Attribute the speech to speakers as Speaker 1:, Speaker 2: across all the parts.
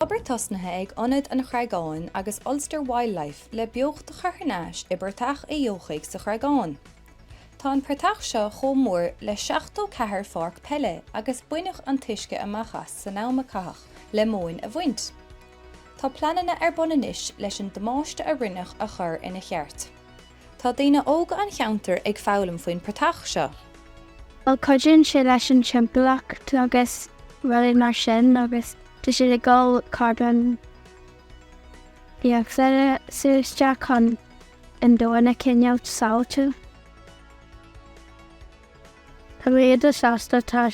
Speaker 1: Obair tosnaithe ag Ionad an Chreagáin agus Ulster Wildlife le beocht a chur thar n-ais i bportach Uí Eochaidh sa Chreagán. Tá an portach seo chomh mór le 74 pháirc peile agus baineadh an t-uisce amach as san am a caitheadh le móin a bhaint. Tá pleananna ar bun anois leis an damáiste a rinneadh a chur ina cheart. Tá daoine óga an cheantair ag foghlaim faoin portach seo.
Speaker 2: Bhuel cuidíonn sé leis an timpeallacht agus rudaí mar sin agus tá siad ag dul carbon dioxide a sú isteach chun an domhan a choinneáilt sábháilte. Tá mé iontach sásta tá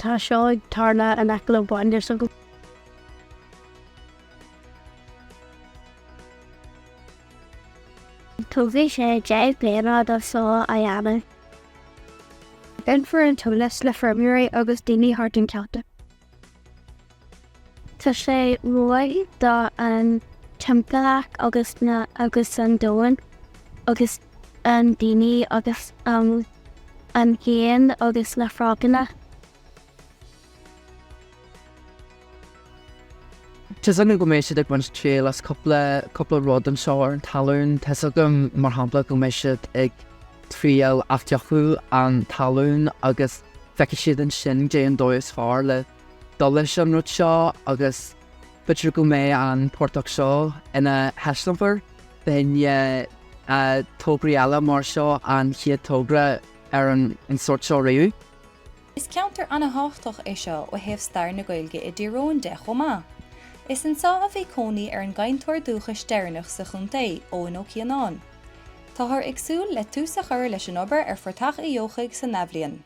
Speaker 2: tá seo ag tarlú in aice le baile s'agam. Tógfaidh sé 10 bliana do seo a dhéanamh. Roinnfear an t-eolas le feirmeoirí agus daoine thart an ceantar. Tá sé maith do an timpeallacht agus na agus an domhan agus an daoine agus an éin agus na froganna.
Speaker 3: Tá's agam go mbeidh siad ag baint triail as cúpla, cúpla rud anseo ar an talún. Tá's agam, mar shampla, go mbeidh siad ag triail athfhiuchadh an talún agus feicfidh siad ansin cad é an dóigh is fearr le dul leis an rud seo agus b'fhéidir go mbeidh an portach seo ina heiseamláir fá choinne tograí eile mar seo, an chéad togra ar an sórt seo riamh.
Speaker 1: Is ceantar an-thábhachtach é seo ó thaobh stair na Gaeilge i dTír Eoghain de chomh maith. Is anseo a bhí cónaí ar an gcainteoir dúchais deireanach sa chontae, Eoin Ó Cianáin. Táthar ag súil le tús a chur leis an obair ar Phortach Uí Eochaidh san athbhliain.